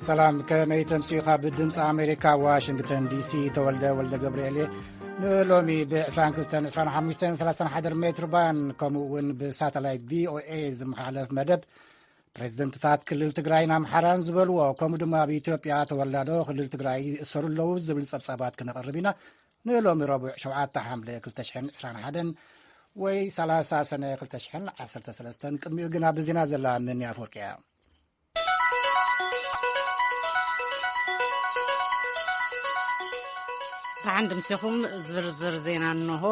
ሰላም፣ ከመይ ተምስዩ? ካብ ድምፂ ኣሜሪካ ዋሽንግተን ዲሲ ተወልደ ወልደ ገብርኤል እየ። ንሎሚ ብ22፣ 25፣ 31 ሜትር ባን፣ ከምኡ እውን ብሳተላይት ቪኦኤ ዝመሓለፍ መደብ፣ ፕሬዚደንትታት ክልል ትግራይን ኣምሓራን ዝበልዎ፣ ከምኡ ድማ ኣብ ኢትዮጵያ ተወላዶ ክልል ትግራይ ይእሰሩ ኣለዉ ዝብል ጸብጻባት ክነቕርብ ኢና። ንሎሚ ረቡዕ ሸውዓተ ሓምለ ክልተ ሽሕን ዕስራን ሓደን ወይ ሰላሳ ሰነ ክልተ ሽሕን ዓሰርተ ሰለስተን። ቅድሚኡ ግን ኣብ ዜና ዘላ ምን ኣፈወርቂ እያ። ደሓን ድምሲኹም። ዝርዝር ዜና እንሆ።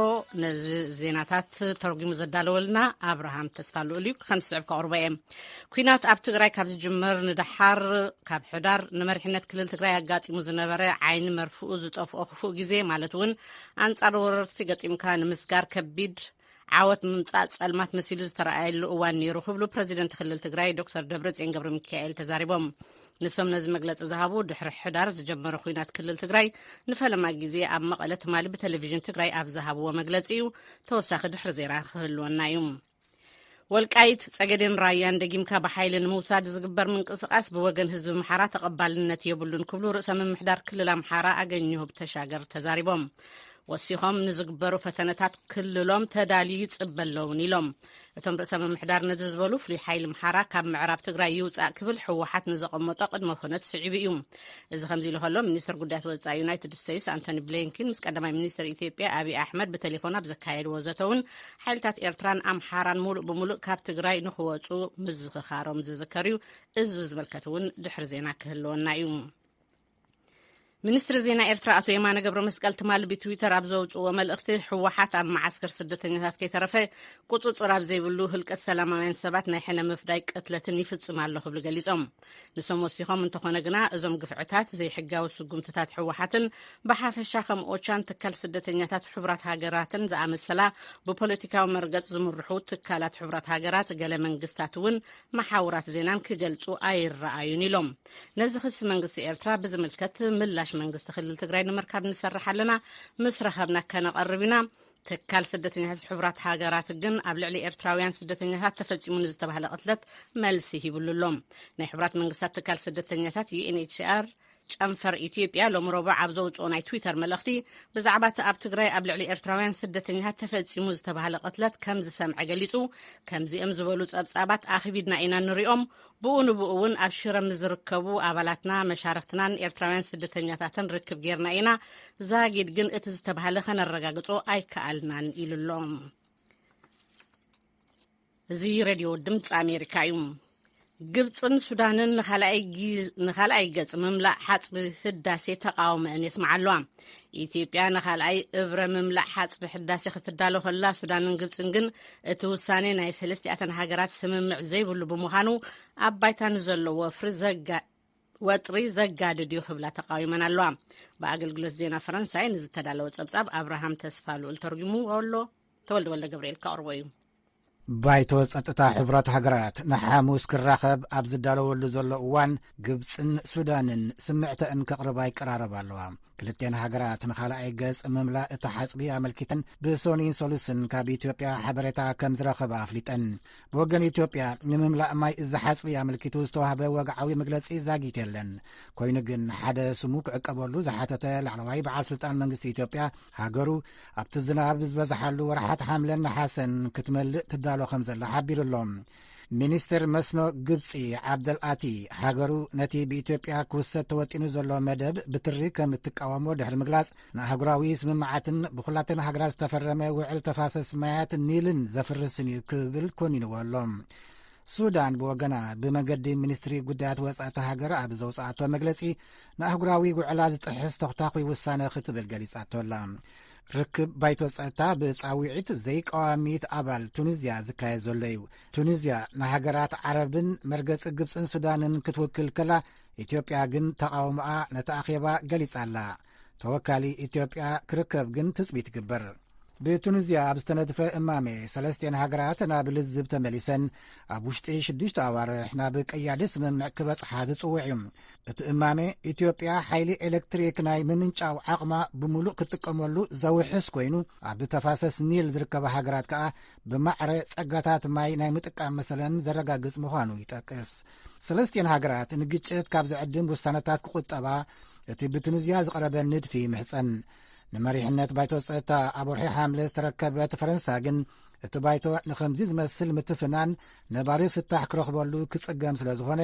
ነዚ ዜናታት ተርጒሙ ዘዳለወልና ኣብርሃም ተስፋ ልኡል እዩ። ከም ዝስዕብ ከቕርቦ እየ። ኲናት ኣብ ትግራይ ካብ ዝጅመር ንደሓር፣ ካብ ሕዳር፣ ንመሪሕነት ክልል ትግራይ ኣጋጢሙ ዝነበረ ዓይኒ መርፍኡ ዝጠፍኦ ክፉእ ግዜ፣ ማለት እውን ኣንጻር ወረርቲ ገጢምካ ንምስጋር ከቢድ ዓወት ምምጻእ ጸልማት መሲሉ ዝተረኣየሉ እዋን ነይሩ ክብሉ ፕረዚደንት ክልል ትግራይ ዶክተር ደብረጽዮን ገብረ ሚካኤል ተዛሪቦም። ንሶም ነዚ መግለጺ ዝሃቡ ድሕሪ ሕዳር ዝጀመረ ኲናት ክልል ትግራይ ንፈለማ ግዜ ኣብ መቐለ ትማሊ ብቴሌቪዥን ትግራይ ኣብ ዝሃብዎ መግለጺ እዩ። ተወሳኺ ድሕሪ ዜና ክህልወና እዩ። ወልቃይት፣ ጸገዴን ራያን ደጊምካ ብሓይሊ ንምውሳድ ዝግበር ምንቅስቓስ ብወገን ህዝቢ ምሓራ ተቐባልነት የብሉን ክብሉ ርእሰ ምምሕዳር ክልል ኣምሓራ ኣገኘሁ ተሻገር ተዛሪቦም። ወሲኾም፣ ንዝግበሩ ፈተነታት ክልሎም ተዳልዩ ይጽበ ኣለውን ኢሎም። እቶም ርእሰ ምምሕዳር ነዚ ዝበሉ፣ ፍሉይ ሓይሊ ምሓራ ካብ ምዕራብ ትግራይ ይውጻእ ክብል ህወሓት ንዘቐመጦ ቅድመ ኩነት ስዒቡ እዩ። እዚ ከምዚ ኢሉ ከሎ፣ ሚኒስትር ጉዳያት ወጻኢ ዩናይትድ ስቴትስ ኣንቶኒ ብሊንኪን ምስ ቀዳማይ ሚኒስትር ኢትዮጵያ ኣብይ ኣሕመድ ብቴሌፎን ኣብ ዘካየድዎ ዘተ እውን፣ ሓይልታት ኤርትራን ኣምሓራን ሙሉእ ብሙሉእ ካብ ትግራይ ንኽወጹ ምዝኽኻሮም ዝዝከር እዩ። እዚ ዝምልከት እውን ድሕሪ ዜና ክህልወና እዩ። ሚኒስትሪ ዜና ኤርትራ ኣቶ የማነ ገብረ መስቀል ትማሊ ብትዊተር ኣብ ዘውፅዎ መልእኽቲ፣ ህወሓት ኣብ መዓስከር ስደተኛታት ከይተረፈ ቁፅፅር ኣብ ዘይብሉ ህልቀት ሰላማውያን ሰባት ናይ ሕነ ምፍዳይ ቅትለትን ይፍፅም ኣሎ ክብሉ ገሊፆም። ንሶም ወሲኾም፣ እንተኾነ ግና እዞም ግፍዕታት ዘይሕጋዊ ስጉምትታት ህወሓትን ብሓፈሻ ከም ኦቻን ትካል ስደተኛታት ሕቡራት ሃገራትን ዝኣመሰላ ብፖለቲካዊ መርገጽ ዝምርሑ ትካላት ሕቡራት ሃገራት፣ ገለ መንግስታት እውን መሓውራት ዜናን ክገልጹ ኣይረኣዩን ኢሎም። ነዚ ክሲ መንግስቲ ኤርትራ ብዝምልከት ምላሽ መንግስቲ ክልል ትግራይ ንምርካብ ንሰርሕ ኣለና፣ ምስ ረኸብና ከነቐርብ ኢና። ትካል ስደተኛታት ሕቡራት ሃገራት ግን ኣብ ልዕሊ ኤርትራውያን ስደተኛታት ተፈጺሙ ንዝተባህለ ቅትለት መልሲ ሂብሉ ኣሎ። ናይ ሕቡራት መንግስታት ትካል ስደተኛታት ዩ ኤን ኤች ሲ ኣር ጨንፈር ኢትዮጵያ ሎሚ ረቡዕ ኣብ ዘውፅኦ ናይ ትዊተር መልእኽቲ፣ ብዛዕባ እቲ ኣብ ትግራይ ኣብ ልዕሊ ኤርትራውያን ስደተኛታት ተፈጺሙ ዝተባህለ ቅትለት ከም ዝሰምዐ ገሊጹ፣ ከምዚኦም ዝበሉ ጸብጻባት ኣኽቢድና ኢና ንሪኦም፣ ብኡ ንብኡ እውን ኣብ ሽረ ምስ ዝርከቡ ኣባላትና፣ መሻርኽትናን ኤርትራውያን ስደተኛታትን ርክብ ጌርና ኢና። ዛጊድ ግን እቲ ዝተባህለ ከነረጋግጾ ኣይከኣልናን ኢሉ ኣሎ። እዚ ሬድዮ ድምፂ ኣሜሪካ እዩ። ግብፅን ሱዳንን ንኻልኣይ ጊ-፣ ንኻልኣይ ገፅ ምምላእ ሓፅቢ ህዳሴ ተቃውመአን የስምዓ ኣለዋ። ኢትዮጵያ ንኻልኣይ እብረ ምምላእ ሓፅቢ ህዳሴ ክትዳሎ ከላ፣ ሱዳንን ግብፅን ግን እቲ ውሳኔ ናይ ሰለስቲኣተን ሃገራት ስምምዕ ዘይብሉ ብምዃኑ፣ ኣብ ባይታ ንዘሎ ወፍሪ ዘጋ-፣ ወጥሪ ዘጋድድ እዩ ክብላ ተቃዊመን ኣለዋ። ብኣገልግሎት ዜና ፈረንሳይ ንዝተዳለወ ጸብጻብ ኣብርሃም ተስፋ ልኡል ተርጉምዎ ኣሎ። ተወልደ ወልደ ገብርኤል ከቕርቦ እዩ። ባይቶ ጸጥታ ሕቡራት ሃገራት ንሓሙስ ክራኸብ ኣብ ዝዳለወሉ ዘሎ እዋን፣ ግብጽን ሱዳንን ስምዕተእን ከቕርባ ይቀራረባ ኣለዋ። ክልቴን ሃገራት ንኻልኣይ ገጽ ምምላእ እቲ ሓጽቢ ኣመልኪተን ብሶኒን ሶሉስን ካብ ኢትዮጵያ ሓበሬታ ከም ዝረኸባ ኣፍሊጠን። ብወገን ኢትዮጵያ፣ ንምምላእ ማይ እዚ ሓጽቢ ኣመልኪቱ ዝተዋህበ ወግዓዊ መግለጺ ዛጊት የለን። ኮይኑ ግን፣ ሓደ ስሙ ክዕቀበሉ ዝሓተተ ላዕለዋይ በዓል ስልጣን መንግስቲ ኢትዮጵያ፣ ሃገሩ ኣብቲ ዝናብ ዝበዝሓሉ ወርሓት ሓምለን ነሓሰን ክትመልእ ትዳሎ ከም ዘላ ሓቢሩ ኣሎ። ሚኒስትር መስኖ ግብጺ ዓብደል ኣቲ፣ ሃገሩ ነቲ ብኢትዮጵያ ክውሰድ ተወጢኑ ዘሎ መደብ ብትሪ ከም እትቃወሞ ድሕሪ ምግላጽ፣ ንኣህጉራዊ ስምምዓትን ብኹላተን ሃገራት ዝተፈረመ ውዕል ተፋሰስ ማያት ኒልን ዘፍርስን እዩ ክብል ኮኒንዎ ኣሎ። ሱዳን ብወገና፣ ብመገዲ ሚኒስትሪ ጉዳያት ወጻኢ እታ ሃገር ኣብ ዘውጽኣቶ መግለጺ፣ ንኣህጉራዊ ውዕላ ዝጥሕስ ተኹታኹይ ውሳነ ክትብል ገሊጻቶ ኣላ። ርክብ ባይቶ ጸጥታ ብጻውዒት ዘይቀዋሚት ኣባል ቱኒዝያ ዝካየድ ዘሎ እዩ። ቱኒዝያ ንሃገራት ዓረብን መርገጺ ግብጽን ሱዳንን ክትውክል ከላ፣ ኢትዮጵያ ግን ተቓውሞኣ ነቲ ኣኼባ ገሊጻ ኣላ። ተወካሊ ኢትዮጵያ ክርከብ ግን ትጽቢት ይግበር። ብቱኒዝያ ኣብ ዝተነድፈ እማሜ፣ ሰለስቲኤን ሃገራት ናብ ልዝብ ተመሊሰን ኣብ ውሽጢ ሽዱሽተ ኣዋርሕ ናብ ቀያዲ ስምምዕ ክበጽሓ ዝጽውዕ እዩ። እቲ እማሜ፣ ኢትዮጵያ ሓይሊ ኤሌክትሪክ ናይ ምምንጫው ዓቕማ ብምሉእ ክትጥቀመሉ ዘውሕስ ኮይኑ፣ ኣብ ተፋሰስ ኒል ዝርከባ ሃገራት ከኣ ብማዕረ ጸጋታት ማይ ናይ ምጥቃም መሰለን ዘረጋግጽ ምዃኑ ይጠቅስ። ሰለስቲኤን ሃገራት ንግጭት ካብ ዘዕድም ውሳነታት ክቑጠባ እቲ ብቱኒዝያ ዝቐረበ ንድፊ ይምሕጸን። ንመሪሕነት ባይቶ ጸጥታ ኣብ ወርሒ ሓምለ ዝተረከበት ፈረንሳ ግን፣ እቲ ባይቶ ንኸምዚ ዝመስል ምትፍናን ነባሪ ፍታሕ ክረኽበሉ ክጽገም ስለ ዝኾነ፣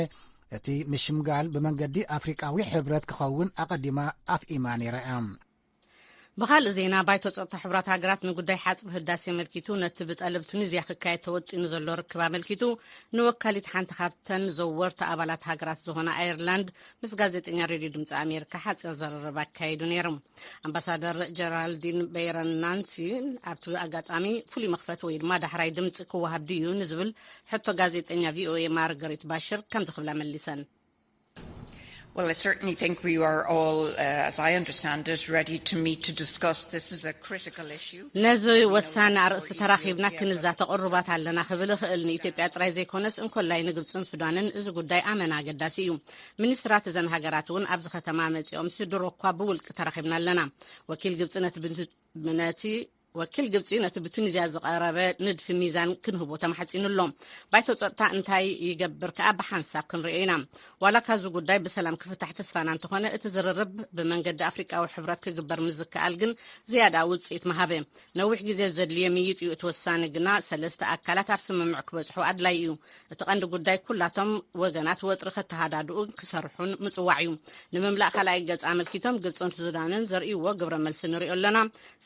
እቲ ምሽምጋል ብመንገዲ ኣፍሪቃዊ ሕብረት ክኸውን ኣቐዲማ ኣፍኢማ ነይራ እያ። ብኻልእ ዜና፣ ባይቶ ጸጥታ ሕቡራት ሃገራት ንጉዳይ ሓጽቢ ህዳሴ ኣመልኪቱ፣ ነቲ ብጠለብ ቱኒዝያ ክካየድ ተወጢኑ ዘሎ ርክብ ኣመልኪቱ፣ ንወካሊት ሓንቲ ካብተን ዘወርቲ ኣባላት ሃገራት ዝኾነ ኣየርላንድ ምስ ጋዜጠኛ ሬድዮ ድምፂ ኣሜሪካ ሓፂር ዘረረብ ኣካይዱ ነይሩ። ኣምባሳደር ጀራልዲን በይረን ናንሲ ኣብቲ ኣጋጣሚ ፍሉይ መኽፈቲ ወይ ድማ ዳሕራይ ድምፂ ክወሃብ ድዩ ንዝብል ሕቶ ጋዜጠኛ ቪኦኤ ማርገሪት ባሽር ከምዚ ክብላ መሊሰን። Well, I certainly think we are all, uh, as I understand it, ready to meet to discuss. This is a critical issue. ነዚ ወሳኒ ኣርእስቲ ተራኺብና ክንዛተ ቅሩባት ኣለና ክብል እኽእል። ንኢትዮጵያ ጥራይ ዘይኮነስ እንኮላይ ንግብፅን ሱዳንን እዚ ጉዳይ ኣመና ኣገዳሲ እዩ። ሚኒስትራት እዘን ሃገራት እውን ኣብዚ ከተማ መፂኦምሲ ድሮ እኳ ብውልቂ ተራኺብና ኣለና። ወኪል ግብፂ ነቲ ብንቱ- ነቲ ወኪል ግብፂ ነቲ ብቱኒዝያ ዝቐረበ ንድፊ ሚዛን ክንህቦ ተማሕፂኑ ኣሎ። ባይቶ ፀጥታ እንታይ ይገብር ከኣ ብሓንሳብ ክንርእዮ ኢና። ዋላ ካዚ ጉዳይ ብሰላም ክፍታሕ ተስፋና እንተኾነ፣ እቲ ዝርርብ ብመንገዲ ኣፍሪቃዊ ሕብረት ክግበር ምስ ዝከኣል ግን ዝያዳ ውፅኢት ምሃበ። ነዊሕ ግዜ ዘድልዮ ምይጥ እዩ። እቲ ወሳኒ ግና ሰለስተ ኣካላት ኣብ ስምምዕ ክበፅሑ ኣድላይ እዩ። እቲ ቀንዲ ጉዳይ ኩላቶም ወገናት ወጥሪ ከተሃዳድኡ ክሰርሑን ምፅዋዕ እዩ። ንምምላእ ካልኣይ ገፅ ኣመልኪቶም ግብፅን ሱዳንን ዘርእይዎ ግብረ መልሲ ንሪኦ ኣለና።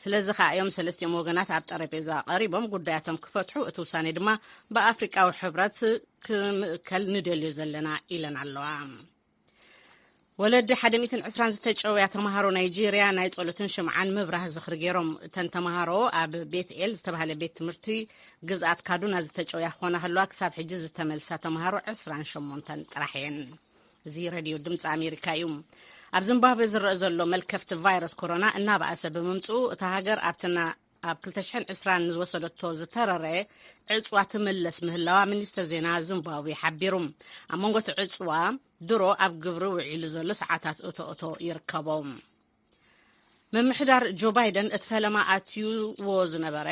ስለዚ ከኣ እዮም ሰለስቲኦም ወገናት ኣብ ጠረጴዛ ቀሪቦም ጉዳያቶም ክፈትሑ፣ እቲ ውሳኔ ድማ ብኣፍሪቃዊ ሕብረት ክምእከል ንደልዮ ዘለና ኢለን ኣለዋ። ወለዲ ሓደ ሚእትን ዕስራን ዝተጨውያ ተምሃሮ ናይጄርያ ናይ ጸሎትን ሽምዓን ምብራህ ዝኽሪ ገይሮም። እተን ተምሃሮ ኣብ ቤት ኤል ዝተባህለ ቤት ትምህርቲ ግዝኣት ካዱና ዝተጨውያ ክኾና ከለዋ ክሳብ ሕጂ ዝተመልሳ ተምሃሮ ዕስራን ሸሞንተን ጥራሕ እየን። እዚ ሬድዮ ድምፂ ኣሜሪካ እዩ። ኣብ ዚምባብዌ ዝረአ ዘሎ መልከፍቲ ቫይረስ ኮሮና እናበኣሰ ብምምፅኡ እታ ሃገር ኣብትና ኣብ ክልተ ሽሕን ዕስራን ዝወሰደቶ ዝተረረ ዕፅዋ ትምለስ ምህላዋ ሚኒስትር ዜና ዚምባብዌ ሓቢሩ። ኣብ መንጎ እቲ ዕፅዋ ድሮ ኣብ ግብሪ ውዒሉ ዘሎ ሰዓታት እቶ እቶ ይርከቦ። ምምሕዳር ጆ ባይደን እቲ ፈለማ ኣትዩዎ ዝነበረ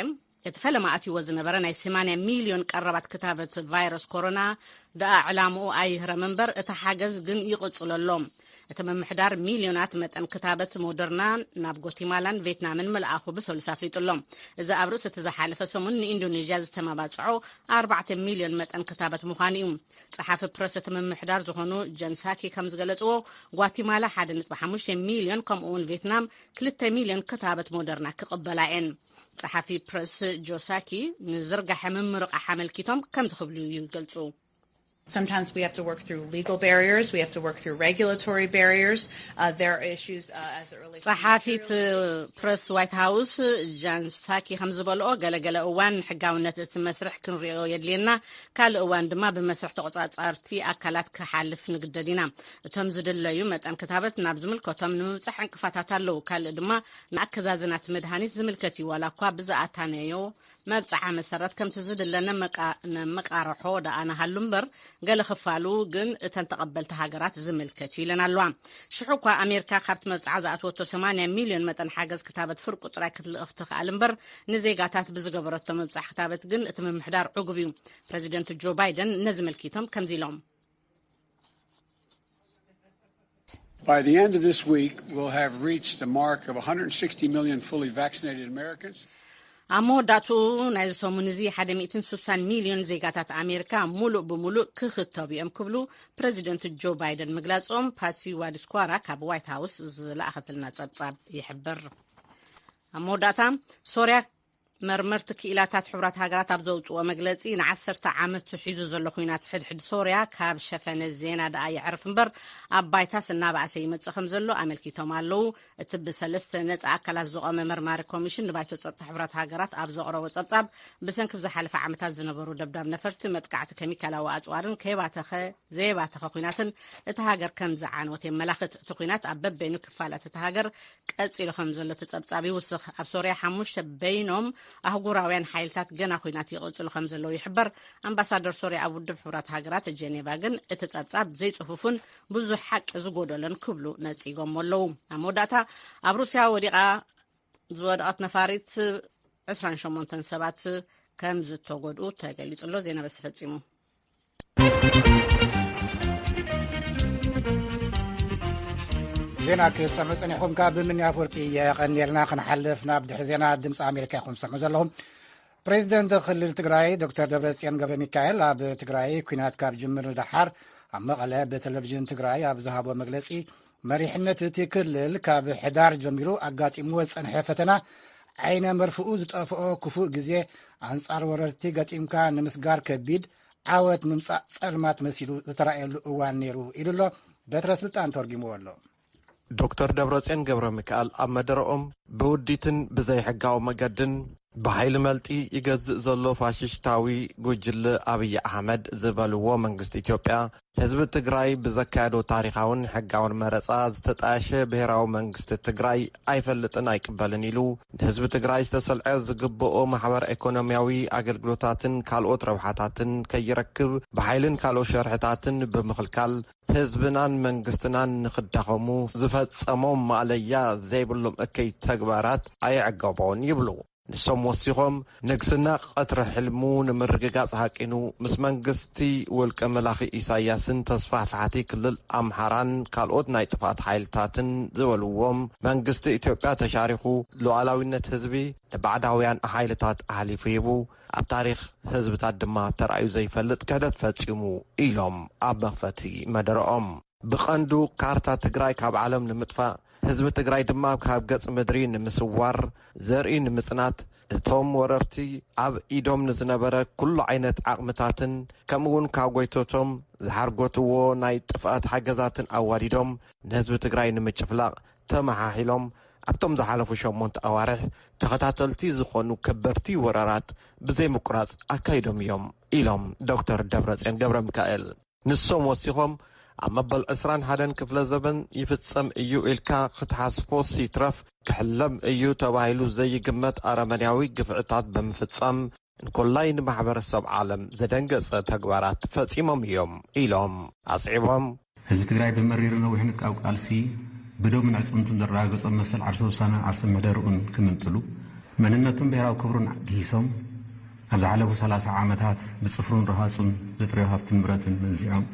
እቲ ፈለማ ኣትይዎ ዝነበረ ናይ ሰማንያ ሚልዮን ቀረባት ክታበት ቫይረስ ኮሮና ደኣ ዕላምኡ ኣይህረም እምበር እቲ ሓገዝ ግን ይቕጽሎ ኣሎ። እቲ ምምሕዳር ሚልዮናት መጠን ክታበት ሞደርና ናብ ጎቲማላን ቬትናምን ምልኣኹ ብሰሉስ ኣፍሊጡ ኣሎ። እዚ ኣብ ርእሲ እቲ ዝሓለፈ ሰሙን ንኢንዶኔዥያ ዝተመባጽዖ ኣርባዕተ ሚልዮን መጠን ክታበት ምዃኑ እዩ። ጸሓፊ ፕረስ እቲ ምምሕዳር ዝኾኑ ጀን ሳኪ ከም ዝገለጽዎ፣ ጓቲማላ ሓደ ነጥቢ ሓሙሽተ ሚልዮን ከምኡ እውን ቬትናም ክልተ ሚልዮን ክታበት ሞደርና ክቕበላ እየን። ጸሓፊ ፕረስ ጆሳኪ ንዝርጋሐ ምምርቓሕ ኣመልኪቶም ከምዚ ክብሉ ይገልጹ። Sometimes we have to work through legal barriers, we have to work through regulatory barriers. Uh, there are issues uh, as it relates to ጸሓፊት materials. ፕረስ ዋይት ሃውስ ጃን ሳኪ ከም ዝበልኦ፣ ገለገለ እዋን ሕጋውነት እቲ መስርሕ ክንሪኦ የድልየና፣ ካልእ እዋን ድማ ብመስርሕ ተቆጻጻርቲ ኣካላት ክሓልፍ ንግደድ ኢና። እቶም ዝድለዩ መጠን ክታበት ናብ ዝምልከቶም ንምብጻሕ ዕንቅፋታት ኣለዉ። ካልእ ድማ ንኣከዛዝናት መድሃኒት ዝምልከት እዩ። ዋላ እኳ ብዝኣታነዮ መብጽዓ መሰረት ከምቲ ዝድለ ነመቃ- ነመቃርሖ ደኣ ንሃሉ እምበር፣ ገለ ክፋሉ ግን እተን ተቐበልቲ ሃገራት ዝምልከት እዩ ኢለን ኣለዋ። ሽሑ እኳ ኣሜሪካ ካብቲ መብጽዓ ዝኣትወቶ ሰማንያ ሚልዮን መጠን ሓገዝ ክታበት ፍርቁ ጥራይ ክትልእኽ ትኽኣል እምበር፣ ንዜጋታት ብዝገበረቶ መብጽዓ ክታበት ግን እቲ ምምሕዳር ዕጉብ እዩ። ፕረዚደንት ጆ ባይደን ነዚ መልኪቶም ከምዚ ኢሎም። By the end of this week, we'll have reached the mark of one hundred sixty million fully vaccinated Americans. ኣብ መወዳእትኡ ናይዚ ሰሙን እዚ ሓደ ሚእትን ስሳን ሚልዮን ዜጋታት ኣሜሪካ ሙሉእ ብሙሉእ ክኽተቡ እዮም ክብሉ ፕረዚደንት ጆ ባይደን ምግላጾም ፓሲ ዋዲስኳራ ካብ ዋይት ሃውስ ዝለኣኸትልና ጸብጻብ ይሕብር። ኣብ መወዳእታ ሶርያ መርመርቲ ክኢላታት ሕቡራት ሃገራት ኣብ ዘውፅዎ መግለፂ፣ ንዓሰርተ ዓመት ሒዙ ዘሎ ኲናት ሕድሕድ ሶርያ ካብ ሸፈነ ዜና ደኣ የዕርፍ እምበር፣ ኣብ ባይታስ እናበኣሰ ይመፅእ ከም ዘሎ ኣመልኪቶም ኣለዉ። እቲ ብሰለስተ ነፃ ኣካላት ዝቖመ መርማሪ ኮሚሽን ንባይቶ ጸጥታ ሕቡራት ሃገራት ኣብ ዘቕረቦ ጸብጻብ፣ ብሰንኪ ብዝሓለፈ ዓመታት ዝነበሩ ደብዳብ ነፈርቲ፣ መጥቃዕቲ ኬሚካላዊ ኣጽዋርን ከይባተኸ ዘየባተኸ ኲናትን እቲ ሃገር ከም ዝዓንወት የመላኽት። እቲ ኲናት ኣብ በበይኑ ክፋላት እቲ ሃገር ቀጺሉ ከም ዘሎ እቲ ጸብጻብ ይውስኽ። ኣብ ሶርያ ሓሙሽተ በይኖም ኣህጉራውያን ሓይልታት ገና ኲናት ይቕጽሉ ከም ዘለዉ ይሕበር። ኣምባሳደር ሶርያ ኣብ ውድብ ሕቡራት ሃገራት ጀኔቫ ግን እቲ ጸብጻብ ዘይጽፉፍን ብዙሕ ሓቂ ዝጎደሎን ክብሉ ነጺጎሞ ኣለዉ። ኣብ መወዳእታ ኣብ ሩስያ ወዲቓ ዝወደቐት ነፋሪት ዕስራን ሸሞንተን ሰባት ከም ዝተጎድኡ ተገሊጹ ኣሎ። ዜና በዚ ተፈጺሙ። ዜና ክትሰምዑ ጸኒሕኩም ካብ ምንያ ኣፍወርቂ የቐንየልና። ክንሓልፍ ናብ ድሕሪ ዜና ድምፂ ኣሜሪካ ኢኹም ትሰምዑ ዘለኹም። ፕሬዚደንት ክልል ትግራይ ዶክተር ደብረጽዮን ገብረ ሚካኤል ኣብ ትግራይ ኲናት ካብ ጅምር ንደሓር ኣብ መቐለ ብቴሌቪዥን ትግራይ ኣብ ዝሃቦ መግለፂ፣ መሪሕነት እቲ ክልል ካብ ሕዳር ጀሚሩ ኣጋጢምዎ ዝፀንሐ ፈተና ዓይነ መርፍኡ ዝጠፍኦ ክፉእ ግዜ ኣንፃር ወረርቲ ገጢምካ ንምስጋር ከቢድ ዓወት ምምፃእ ፀልማት መሲሉ ዝተራእየሉ እዋን ነይሩ ኢሉ ኣሎ። በትረ ስልጣን ተርጉምዎ ኣሎ። ዶክተር ደብረጽዮን ገብረ ሚካኤል ኣብ መደረኦም፣ ብውዲትን ብዘይሕጋዊ መገድን ብሓይሊ መልጢ ይገዝእ ዘሎ ፋሽስታዊ ጉጅለ ኣብይ ኣሕመድ ዝበልዎ መንግስቲ ኢትዮጵያ፣ ህዝቢ ትግራይ ብዘካየዶ ታሪኻውን ሕጋውን መረጻ ዝተጣየሸ ብሔራዊ መንግስቲ ትግራይ ኣይፈልጥን ኣይቅበልን ኢሉ፣ ንህዝቢ ትግራይ ዝተሰልዐ ዝግብኦ ማሕበረ ኢኮኖሚያዊ ኣገልግሎታትን ካልኦት ረብሓታትን ከይረክብ ብሓይልን ካልኦት ሸርሕታትን ብምኽልካል፣ ህዝብናን መንግስትናን ንኽዳኸሙ ዝፈጸሞም ማእለያ ዘይብሎም እከይ ተግባራት ኣየዕገቦን ይብሉ። ንሶም ወሲኾም፣ ንግስና ቀትሪ ሕልሙ ንምርግጋጽ ሃቂኑ፣ ምስ መንግስቲ ውልቀ መላኺ ኢሳያስን ተስፋሕፋሕቲ ክልል ኣምሓራን ካልኦት ናይ ጥፍኣት ሓይልታትን ዝበልዎም፣ መንግስቲ ኢትዮጵያ ተሻሪኹ፣ ሉዓላዊነት ህዝቢ ንባዕዳውያን ሓይልታት ኣሕሊፉ ሂቡ፣ ኣብ ታሪኽ ህዝብታት ድማ ተራእዩ ዘይፈልጥ ክሕደት ፈጺሙ ኢሎም ኣብ መኽፈቲ መደረኦም። ብቐንዱ ካርታ ትግራይ ካብ ዓለም ንምጥፋእ፣ ህዝቢ ትግራይ ድማ ካብ ገጽ ምድሪ ንምስዋር፣ ዘርኢ ንምጽናት፣ እቶም ወረርቲ ኣብ ኢዶም ንዝነበረ ኩሉ ዓይነት ዓቕምታትን ከምኡውን ካብ ጎይቶቶም ዝሓርጎትዎ ናይ ጥፍኣት ሓገዛትን ኣዋዲዶም ንህዝቢ ትግራይ ንምጭፍላቕ ተመሓሒሎም ኣብቶም ዝሓለፉ ሸሞንተ ኣዋርሕ ተኸታተልቲ ዝኾኑ ከበድቲ ወራራት ብዘይምቁራጽ ኣካይዶም እዮም ኢሎም ዶክተር ደብረጽዮን ገብረ ሚካኤል። ንሶም ወሲኾም፣ ኣብ መበል ዕስራን ሓደን ክፍለ ዘበን ይፍጸም እዩ ኢልካ ክትሓስቦስ ይትረፍ ክሕለም እዩ ተባሂሉ ዘይግመት ኣረመኔያዊ ግፍዕታት ብምፍጻም፣ እንኮላይ ንማሕበረሰብ ዓለም ዘደንገጸ ተግባራት ፈጺሞም እዮም ኢሎም ኣስዒቦም። ህዝቢ ትግራይ ብመሪርን ነዊሕን ዕቃብ ቃልሲ ብደሙን ዕጽምቱን ዘረጋገጾም መሰል ዓርሰ ውሳነ ዓርሰ ምሕደርኡን ክምንጥሉ፣ መንነቱን ብሄራዊ ክብሩን ግሂሶም፣ ኣብ ዝሓለፉ ሰላሳ ዓመታት ብጽፍሩን ረሃጹን ዘጥረዮ ሃፍትን ንብረትን መንዚዖም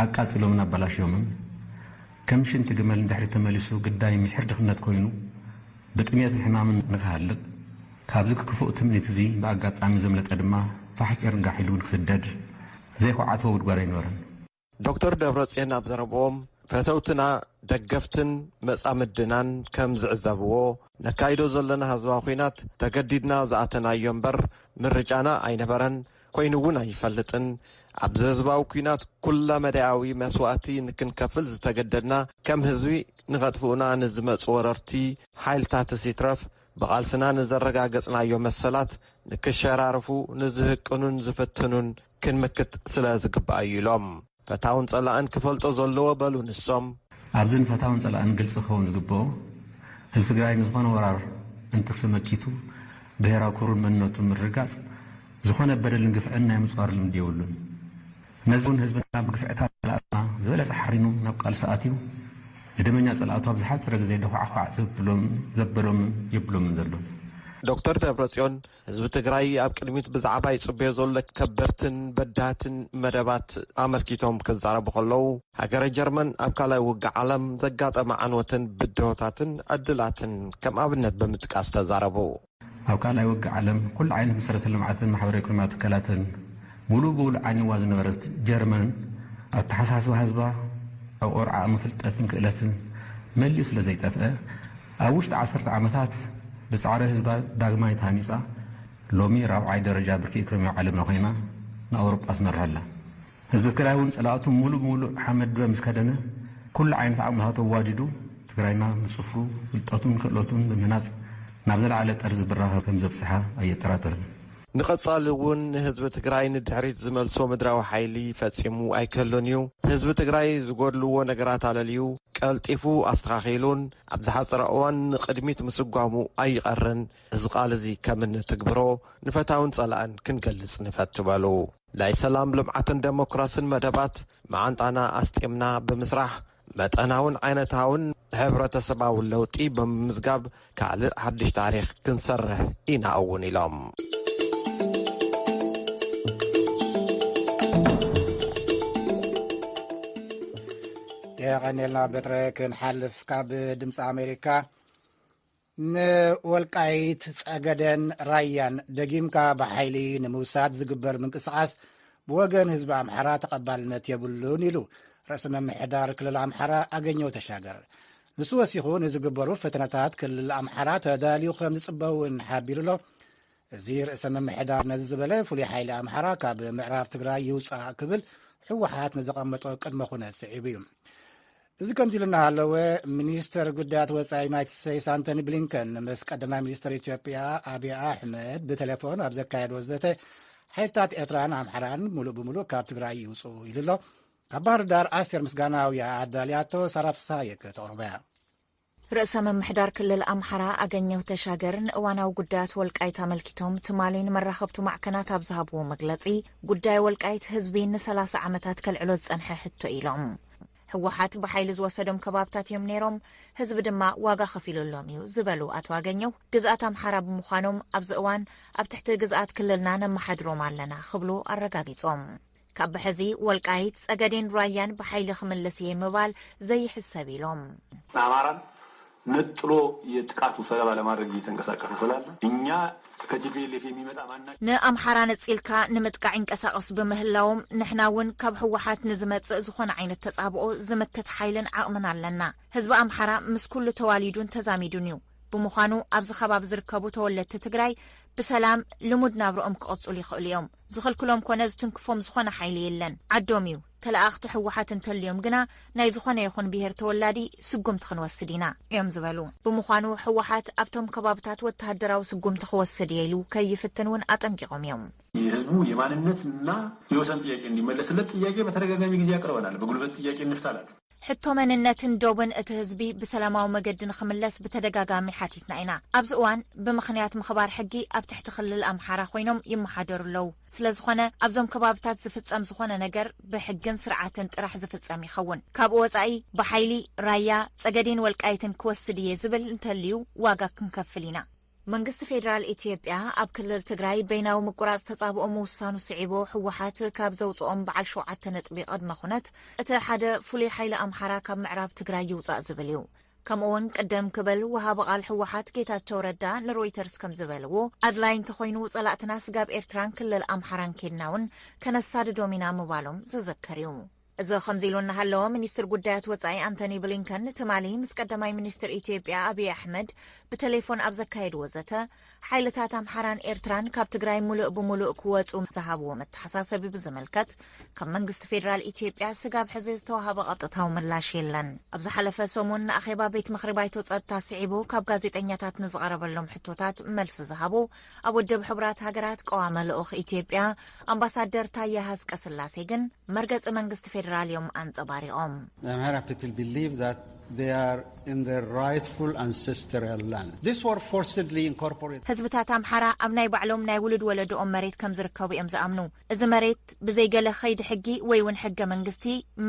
ኣቃጺሎምን ኣበላሽዮምን፣ ከም ሽንቲ ግመል ንድሕሪት ተመሊሱ ግዳይ ምሒር ድኽነት ኮይኑ ብጥሜትን ሕማምን ንክሃልቕ፣ ካብዚ ክፉእ ትምኒት እዚ ብኣጋጣሚ ዘምለጠ ድማ ፋሕጭ ርጋሕ ኢሉ ንክስደድ ዘይኮዓትዎ ጉድጓድ ኣይነበረን። ዶክተር ደብረጽዮን ኣብ ዘረብኦም፣ ፈተውትና፣ ደገፍትን መጻምድናን ከም ዝዕዘብዎ፣ ነካይዶ ዘለና ህዝባዊ ኲናት ተገዲድና ዝኣተናዮ እምበር ምርጫና ኣይነበረን፣ ኮይኑ እውን ኣይፈልጥን። ኣብዚ ህዝባዊ ኲናት ኩለ መዳያዊ መስዋእቲ ንክንከፍል ዝተገደድና፣ ከም ህዝቢ ንኸጥፍኡና ንዝመጹ ወረርቲ ሓይልታትስ ይትረፍ፣ ብቓልስና ንዘረጋገጽናዮ መሰላት ንክሸራርፉ ንዝህቅኑን ዝፍትኑን ክንምክት ስለ ዝግባእ እዩ ኢሎም። ፈታውን ጸላእን ክፈልጦ ዘለዎ በሉ ንሶም። ኣብዝን ፈታውን ጸላእን ግልጺ ክኸውን ዝግብኦ፣ ህዝቢ ትግራይ ንዝኾነ ወራር እንትርፊ መኪቱ ብሄራዊ ክብሩን መንነቱ ምርጋጽ ዝኾነ በደልን ግፍዕን ናይ ምጽዋር ልምዲ የብሉን። ነዚ እውን ህዝብና ብግፍዕታት ጸላእትና ዝበለጸ ሓሪኑ ናብ ቃልሲ ኣትዩ ንደመኛ ጸላእቱ ኣብ ዝሓጸረ ግዜ ደዃዕኳዕ ዘብሎም ዘበሎምን የብሎምን ዘሎ። ዶክተር ደብረጽዮን ህዝቢ ትግራይ ኣብ ቅድሚት ብዛዕባ ይጽበዮ ዘሎ ከበድትን በዳህትን መደባት ኣመልኪቶም ክዛረቡ ከለዉ፣ ሃገረ ጀርመን ኣብ ካልኣይ ውግእ ዓለም ዘጋጠመ ዓንወትን ብድሆታትን ዕድላትን ከም ኣብነት ብምጥቃስ ተዛረቡ። ኣብ ካልኣይ ውግእ ዓለም ኩሉ ዓይነት መሰረተ ልምዓትን ማሕበራዊ ኢኮኖሚያዊ ትካላትን ሙሉእ ብሙሉእ ዓንይዋ ዝነበረት ጀርመን፣ ኣተሓሳስባ ህዝባ ኣብ ቆርዓ ዓቕሚ ፍልጠትን ክእለትን መሊኡ ስለ ዘይጠፍአ፣ ኣብ ውሽጢ ዓሰርተ ዓመታት ብጻዕሪ ህዝባ ዳግማይ ተሃኒጻ፣ ሎሚ ራብዓይ ደረጃ ብርኪ ኢኮኖሚ ዓለምና ኮይና ንኣውሮጳ ትመርሕ ኣላ። ህዝቢ ትግራይ እውን ጸላእቱ ሙሉእ ብሙሉእ ሓመድ ድበ ምስ ከደነ፣ ኩሉ ዓይነት ዓቕምታቱ ኣዋዲዱ ትግራይና ብጽፍሩ ፍልጠቱን ክእለቱን ብምህናጽ ናብ ዘለዓለ ጠርዚ ብራኸ ከም ዘብጽሓ ኣየጠራጥርን። ንቐጻሊ እውን ንህዝቢ ትግራይ ንድሕሪት ዝመልሶ ምድራዊ ሓይሊ ፈጺሙ ኣይክህሉን እዩ። ህዝቢ ትግራይ ዝጎድልዎ ነገራት ኣለልዩ ቀልጢፉ ኣስተኻኺሉን ኣብ ዝሓጸረ እዋን ንቕድሚት ምስጓሙ ኣይቐርን። እዚ ቃል እዚ ከም እንትግብሮ ንፈታውን ጸላእን ክንገልጽ ንፈቱ በሉ። ናይ ሰላም ልምዓትን ደሞክራስን መደባት መዓንጣና ኣስጢምና ብምስራሕ መጠናውን ዓይነታውን ሕብረተሰባዊ ለውጢ ብምምዝጋብ ካልእ ሓድሽ ታሪኽ ክንሰርሕ ኢና እውን ኢሎም። የቐኔልና በትረ። ክንሓልፍ ካብ ድምፂ ኣሜሪካ፣ ንወልቃይት ጸገደን ራያን ደጊምካ ብሓይሊ ንምውሳድ ዝግበር ምንቅስቓስ ብወገን ህዝቢ ኣምሓራ ተቐባልነት የብሉን ኢሉ ርእሰ ምምሕዳር ክልል ኣምሓራ ኣገኘው ተሻገር። ንሱ ወሲኹ ንዝግበሩ ፈተነታት ክልል ኣምሓራ ተዳልዩ ከም ዝጽበ እውን ሓቢሩ ኣሎ። እዚ ርእሰ ምምሕዳር ነዚ ዝበለ ፍሉይ ሓይሊ ኣምሓራ ካብ ምዕራብ ትግራይ ይውጻእ ክብል ህወሓት ንዘቐመጦ ቅድመ ኩነት ስዒቡ እዩ። እዚ ከምዚ ኢሉ እናሃለወ፣ ሚኒስተር ጉዳያት ወፃኢ ዩናይትድ ስቴትስ ኣንቶኒ ብሊንከን ምስ ቀዳማይ ሚኒስተር ኢትዮጵያ ኣብይ ኣሕመድ ብቴሌፎን ኣብ ዘካየድዎ ዘተ፣ ሓይልታት ኤርትራን ኣምሓራን ሙሉእ ብሙሉእ ካብ ትግራይ ይውፅኡ ኢሉ ኣሎ። ካብ ባህር ዳር ኣስቴር ምስጋናው እያ ኣዳልያቶ፣ ሳራ ፍስሃየ ከተቕርቦ እያ። ርእሰ ምምሕዳር ክልል ኣምሓራ ኣገኘሁ ተሻገር ንእዋናዊ ጉዳያት ወልቃይት ኣመልኪቶም ትማሊ ንመራኸብቲ ማዕከናት ኣብ ዝሃብዎ መግለጺ፣ ጉዳይ ወልቃይት ህዝቢ ንሰላሳ ዓመታት ከልዕሎ ዝጸንሐ ሕቶ ኢሎም። ህወሓት ብሓይሊ ዝወሰዶም ከባብታት እዮም ነይሮም፣ ህዝቢ ድማ ዋጋ ከፊሉሎም እዩ ዝበሉ ኣቶ ኣገኘሁ፣ ግዝኣት ኣምሓራ ብምዃኖም ኣብዚ እዋን ኣብ ትሕቲ ግዝኣት ክልልና ነመሓድሮም ኣለና ክብሉ ኣረጋጊጾም። ካብ ብሕዚ ወልቃይት፣ ጸገዴን ራያን ብሓይሊ ክምልስ እየ ምባል ዘይሕሰብ ኢሎም። ንኣማራን ነጥሎ የጥቃቱ ሰለባ ለማድረግ እየተንቀሳቀሰ ስላለ እኛ ከቲፒኤልኤፍ የሚመጣ ማና ንኣምሓራ ነጺልካ ንምጥቃዕ ይንቀሳቐሱ ብምህላዎም ንሕና እውን ካብ ህወሓት ንዝመጽእ ዝኾነ ዓይነት ተጻብኦ ዝምክት ሓይልን ዓቕምን ኣለና። ህዝቢ ኣምሓራ ምስ ኩሉ ተዋሊዱን ተዛሚዱን እዩ። ብምዃኑ ኣብዚ ከባቢ ዝርከቡ ተወለድቲ ትግራይ ብሰላም ልሙድ ናብርኦም ክቕጽሉ ይኽእሉ እዮም። ዝኽልክሎም ኮነ ዝትንክፎም ዝኾነ ሓይሊ የለን። ዓዶም እዩ። ተለኣኽቲ ህወሓት እንተልዮም ግና ናይ ዝኾነ ይኹን ብሄር ተወላዲ ስጉምቲ ክንወስድ ኢና እዮም ዝበሉ። ብምዃኑ ህወሓት ኣብቶም ከባብታት ወተሃደራዊ ስጉምቲ ክወስድ እየ ኢሉ ከይፍትን እውን ኣጠንቂቖም እዮም። የህዝቡ የማንነትና የወሰን ጥያቄ እንዲመለስለት ጥያቄ በተደጋጋሚ ጊዜ አቅርበናል። በጉልበት ጥያቄ እንፍታላል። ሕቶ መንነትን ዶብን እቲ ህዝቢ ብሰላማዊ መገዲ ንኽምለስ ብተደጋጋሚ ሓቲትና ኢና። ኣብዚ እዋን ብምኽንያት ምኽባር ሕጊ ኣብ ትሕቲ ክልል ኣምሓራ ኮይኖም ይመሓደሩ ኣለዉ። ስለዝኾነ ኣብዞም ከባብታት ዝፍጸም ዝኾነ ነገር ብሕግን ስርዓትን ጥራሕ ዝፍጸም ይኸውን። ካብኡ ወጻኢ ብሓይሊ ራያ፣ ጸገዴን ወልቃይትን ክወስድ እየ ዝብል እንተልዩ ዋጋ ክንከፍል ኢና። መንግስቲ ፌዴራል ኢትዮጵያ ኣብ ክልል ትግራይ በይናዊ ምቁራጽ ተጻብኦ ምውሳኑ ስዒቡ ህወሓት ካብ ዘውጽኦም በዓል ሸውዓተ ነጥቢ ቅድመ ኩነት እቲ ሓደ ፍሉይ ሓይሊ ኣምሓራ ካብ ምዕራብ ትግራይ ይውጻእ ዝብል እዩ። ከምኡ እውን ቅደም ክብል ወሃቢ ቃል ህወሓት ጌታቸው ረዳ ንሮይተርስ ከም ዝበልዎ ኣድላይ እንተኾይኑ ጸላእትና ስጋብ ኤርትራን ክልል ኣምሓራን ኬድና እውን ከነሳድዶም ኢና ምባሎም ዝዝከር እዩ። እዚ ከምዚ ኢሉ እናሃለወ ሚኒስትር ጉዳያት ወጻኢ ኣንቶኒ ብሊንከን ትማሊ ምስ ቀዳማይ ሚኒስትር ኢትዮጵያ ኣብይ ኣሕመድ ብቴሌፎን ኣብ ዘካየድዎ ዘተ ሓይልታት ኣምሓራን ኤርትራን ካብ ትግራይ ሙሉእ ብሙሉእ ክወፁ ዝሃብዎ መተሓሳሰቢ ብዝምልከት ካብ መንግስቲ ፌዴራል ኢትዮጵያ ስጋብ ሕዚ ዝተዋሃበ ቀጥታዊ ምላሽ የለን። ኣብ ዝሓለፈ ሰሙን ንኣኼባ ቤት ምኽሪ ባይቶ ጸጥታ ስዒቡ ካብ ጋዜጠኛታት ንዝቐረበሎም ሕቶታት መልሲ ዝሃቡ ኣብ ውድብ ሕቡራት ሃገራት ቀዋሚ ልኡኽ ኢትዮጵያ ኣምባሳደር ታየ ሃስቀስላሴ ግን መርገጺ መንግስቲ ፌዴራል እዮም ኣንጸባሪቖም። The Amhara people believe that they are in their rightful ancestral land. This were forcibly incorporated. ህዝብታት ኣምሓራ ኣብ ናይ ባዕሎም ናይ ውሉድ ወለዶኦም መሬት ከም ዝርከቡ እዮም ዝኣምኑ። እዚ መሬት ብዘይ ገለ ኸይዲ ሕጊ ወይ እውን ሕገ መንግስቲ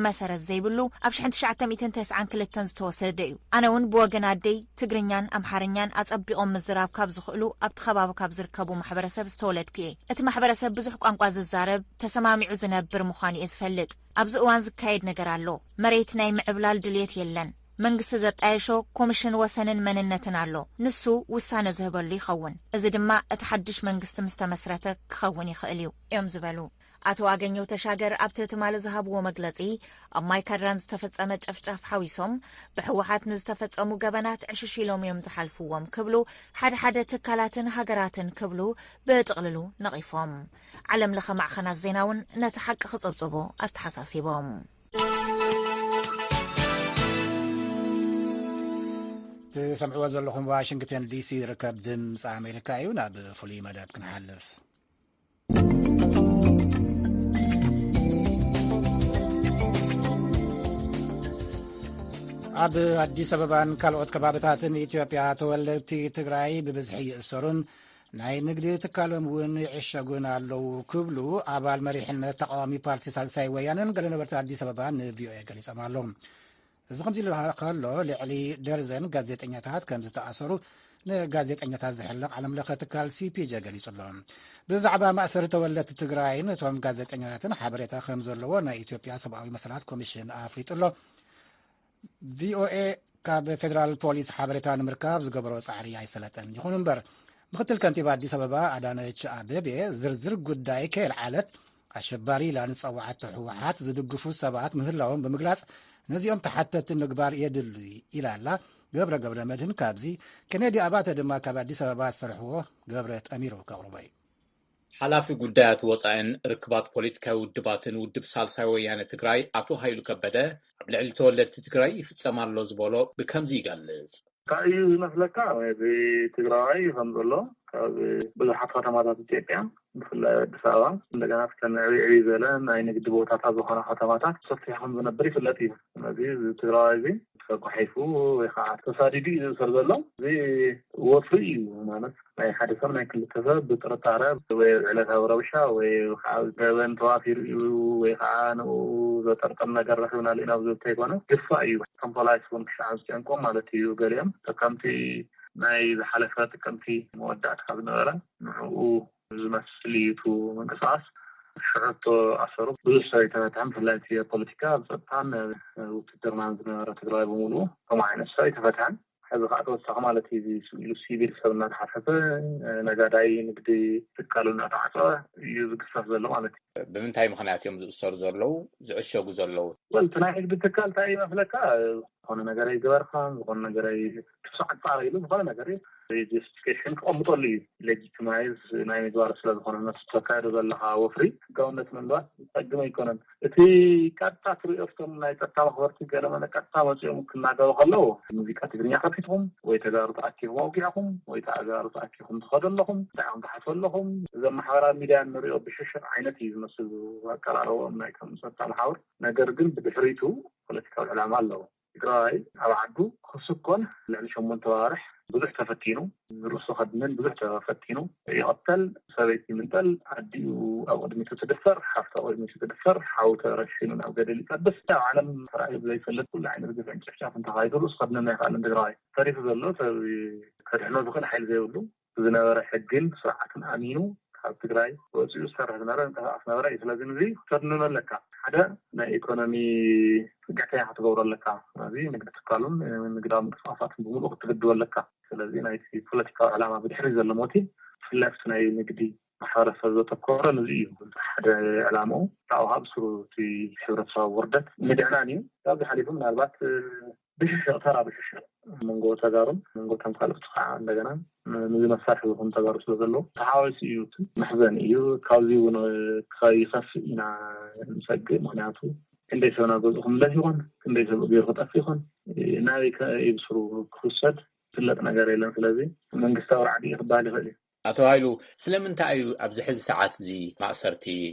መሰረት ዘይብሉ ኣብ ሽሕን ትሽዓተ ሚእትን ተስዓን ክልተን ዝተወሰደ እዩ። ኣነ እውን ብወገን ኣደይ ትግርኛን ኣምሓርኛን ኣጸቢቖም ምዝራብ ካብ ዝኽእሉ ኣብቲ ከባቢ ካብ ዝርከቡ ማሕበረሰብ ዝተወለድኩ እየ። እቲ ማሕበረሰብ ብዙሕ ቋንቋ ዝዛረብ፣ ተሰማሚዑ ዝነብር ምዃኑ እየ ዝፈልጥ። ኣብዚ እዋን ዝካየድ ነገር ኣሎ። መሬት ናይ ምዕብላል ድልየት የለን። መንግስቲ ዘጣየሾ ኮሚሽን ወሰንን መንነትን ኣሎ። ንሱ ውሳነ ዝህበሉ ይኸውን። እዚ ድማ እቲ ሓድሽ መንግስቲ ምስ ተመስረተ ክኸውን ይኽእል እዩ እዮም ዝበሉ ኣቶ ኣገኘው ተሻገር ኣብቲ ትማሊ ዝሃብዎ መግለጺ፣ ኣብ ማይካድራን ዝተፈጸመ ጨፍጫፍ ሓዊሶም ብህወሓት ንዝተፈጸሙ ገበናት ዕሽሽ ኢሎም እዮም ዝሓልፍዎም ክብሉ፣ ሓደ ሓደ ትካላትን ሃገራትን ክብሉ ብጥቕልሉ ነቒፎም። ዓለም ለኸ ማዕኸናት ዜና እውን ነቲ ሓቂ ክጽብጽቡ ኣተሓሳሲቦም። ትሰምዕዎ ዘለኹም ዋሽንግተን ዲሲ ዝርከብ ድምፂ ኣሜሪካ እዩ። ናብ ፍሉይ መደብ ክንሓልፍ። ኣብ ኣዲስ ኣበባን ካልኦት ከባብታትን ኢትዮጵያ ተወለድቲ ትግራይ ብብዝሒ ይእሰሩን ናይ ንግዲ ትካሎም እውን ይዕሸጉን ኣለዉ ክብሉ ኣባል መሪሕነት ተቃዋሚ ፓርቲ ሳልሳይ ወያነን ገለ ነበርቲ ኣዲስ ኣበባ ንቪኦኤ ገሊጾም ኣለዉ። እዚ ከምዚ ኢሉ ከሎ፣ ልዕሊ ደርዘን ጋዜጠኛታት ከም ዝተኣሰሩ ንጋዜጠኛታት ዝሕለቕ ዓለም ለኸ ትካል ሲፒጀ ገሊጹ ኣሎ። ብዛዕባ ማእሰሪ ተወለድቲ ትግራይን እቶም ጋዜጠኛታትን ሓበሬታ ከም ዘለዎ ናይ ኢትዮጵያ ሰብኣዊ መሰላት ኮሚሽን ኣፍሊጡ ኣሎ። ቪኦኤ ካብ ፌደራል ፖሊስ ሓበሬታ ንምርካብ ዝገበሮ ጻዕሪ ኣይሰለጠን። ይኹን እምበር፣ ምክትል ከንቲባ ኣዲስ ኣበባ ኣዳነች ኣቤቤ ዝርዝር ጉዳይ ከየልዓለት፣ ኣሸባሪ ኢላ ንጸውዓቶ ህወሓት ዝድግፉ ሰባት ምህላዎም ብምግላጽ፣ ነዚኦም ተሓተቲ ምግባር የድሊ ኢላ ኣላ። ገብረ ገብረ መድህን ካብዚ፣ ኬኔዲ ኣባተ ድማ ካብ ኣዲስ ኣበባ ዝሰርሕዎ ገብረ ጠሚሩ ከቕርቦ እዩ። ሓላፊ ጉዳያት ወጻኢን ርክባት ፖለቲካዊ ውድባትን ውድብ ሳልሳይ ወያነ ትግራይ ኣቶ ሃይሉ ከበደ፣ ኣብ ልዕሊ ተወለድቲ ትግራይ ይፍጸም ኣሎ ዝበሎ ብከምዚ ይገልጽ። እንታይ እዩ ዝመስለካ? እዚ ትግራዋይ ከም ዘሎ ካብ ብዙሓት ከተማታት ኢትዮጵያ፣ ብፍላይ ኣዲስ ኣበባ፣ እንደገና ኣብተን ዕብይ ዕብይ ዝበለ ናይ ንግዲ ቦታታት ዝኾና ከተማታት ሰፊሑ ከም ዝነብር ይፍለጥ እዩ። ስለዚ እዚ ትግራዋይ እዚ ተጓሒፉ ወይ ከዓ ተሳዲዱ እዩ ዝእሰር ዘሎ። እዚ ወፍሪ እዩ ማለት ናይ ሓደ ሰብ ናይ ክልተ ሰብ ብጥርጣረ ወይ ዕለታዊ ረብሻ ወይ ከዓ ገበን ተዋፊሩ እዩ ወይ ከዓ ንኡ ዘጠርጠም ነገር ረኺብናሉ ኢና ዝብል እንተይኮነ ግፋ እዩ። ከም ፖላይስ እውን ክሻዕ ዝጨንቆም ማለት እዩ። ገሊኦም ተጠቀምቲ ናይ ዝሓለፈ ጥቅምቲ መወዳእታ ዝነበረ ንዕኡ ዝመስል እዩ እቲ ምንቅስቃስ። ሽዑ እተኣሰሩ ብዙሕ ሰብ ኣይተፈትሐን። ብፍላይ እቲ ኣብ ፖለቲካ፣ ኣብ ጸጥታን ኣብ ውትድርናን ዝነበረ ትግራይ ብምሉኡ ከምኡ ዓይነት ሰብ ኣይተፈትሐን። ሕዚ ከዓ ተወሳኺ ማለት እዩ፣ እዚ ስኢሉ ሲቪል ሰብ እናተሓተተ፣ ነጋዳይ ንግዲ ትካሉ እናተዓፀወ እዩ ዝግፈፍ ዘሎ ማለት እዩ። ብምንታይ ምኽንያት እዮም ዝእሰሩ ዘለዉ፣ ዝዕሸጉ ዘለዉ? ወል፣ እቲ ናይ ንግዲ ትካል እንታይ እዩ መስለካ? ዝኾነ ነገር ኣይገበርካን፣ ዝኾነ ነገር ኣይ-፣ ክሳዕ ፃረ ኢሉ ዝኾነ ነገር እዩ። ጀስቲፊኬሽን ክቐምጠሉ እዩ። ሌጂቲማይዝ ናይ ምግባር ስለ ዝኾነ ነቲ ተካይዶ ዘለኻ ወፍሪ ህጋውነት ንምግባር ጸግም ኣይኮነን። እቲ ቀጥታ ትሪኦ፣ እቶም ናይ ጸጥታ መኽበርቲ ገለ መለ ቀጥታ መጺኦም ክናገሩ ከለዉ፣ ሙዚቃ ትግርኛ ከፊትኩም ወይ ተጋሩ ተኣኪብኩም ኣውጊዕኩም ወይ ተጋሩ ተኣኪብኩም ትኸዱ ኣለኹም፣ እንታይ ኢኹም ትሓስቡ ኣለኹም? እዞም ማሕበራዊ ሚድያ እንሪኦ ብሽሽቕ ዓይነት እዩ ዝመስል ኣቀራርቦም ናይቶም ጸጥታ መሓውር። ነገር ግን ብድሕሪቱ ፖለቲካዊ ዕላማ ኣለዎ። ትግራዋይ ኣብ ዓዱ ክስኮን ልዕሊ ሸሞንተ ኣዋርሕ ብዙሕ ተፈቲኑ፣ ርእሱ ከድንን ብዙሕ ተፈቲኑ፣ ይቐተል፣ ሰበይቲ ይምንጠል፣ ኣዲኡ ኣብ ቅድሚቱ ትድፈር፣ ሓፍቱ ኣብ ቅድሚቱ ትድፈር፣ ሓው ተረሺኑ ናብ ገደል ይጠብስ። ኣብ ዓለም ተራእዩ ዘይፈልጥ ኩሉ ዓይነት ግፍዕን ጭፍጫፍን ተኻይዱ፣ ርእሱ ከድንን ኣይከኣልን ትግራዋይ። ተሪፉ ዘሎ ሰብ ከድሕኖ ዝኽእል ሓይሊ ዘይብሉ፣ ዝነበረ ሕግን ስርዓትን ኣሚኑ ካብ ትግራይ ወፂኡ ዝሰርሕ ዝነበረ፣ ዝንቀሳቐስ ዝነበረ እዩ። ስለዚ ንዚ ክተድንኖ ኣለካ። ሓደ ናይ ኢኮኖሚ ፅግዕተኛ ክትገብሮ ኣለካ። ስለዚ ንግዲ ትካሉን ንግዳዊ ምንቅስቃሳትን ብምሉእ ክትግድቦ ኣለካ። ስለዚ ናይቲ ፖለቲካዊ ዕላማ ብድሕሪ ዘሎ ሞቲቭ ብፍላይ ኣብቲ ናይ ንግዲ ማሕበረሰብ ዘተኮረ ንዚ እዩ ሓደ ዕላምኡ። ካብኡ ካብ ስሩ እቲ ሕብረተሰባዊ ውርደት ምድዕናን እዩ። ካብዚ ሓሊፉ ምናልባት ብሽሽቕ፣ ተራ ብሽሽቕ መንጎ ተጋሩን መንጎ እቶም ካልኦት ከዓ እንደገና ንዚ መሳርሒ ዝኾኑ ተጋሩ ስለ ዘለዉ ተሓዋዊሱ እዩ። እቲ መሕዘኒ እዩ። ካብዚ እውን ከይኸፍእ ኢና ንሰግእ። ምኽንያቱ ክንደይ ሰብ ናብ ገዝኡ ክምለስ ይኾን፣ ክንደይ ሰብ ገይሩ ክጠፍእ ይኾን፣ ናበይ ከ እዩ ብስሩ ክውሰድ ዝፍለጥ ነገር የለን። ስለዚ መንግስታዊ ራዕዲ እዩ ክበሃል ይኽእል እዩ። ኣቶ ሃይሉ፣ ስለምንታይ እዩ ኣብዚ ሕዚ ሰዓት እዚ ማእሰርቲ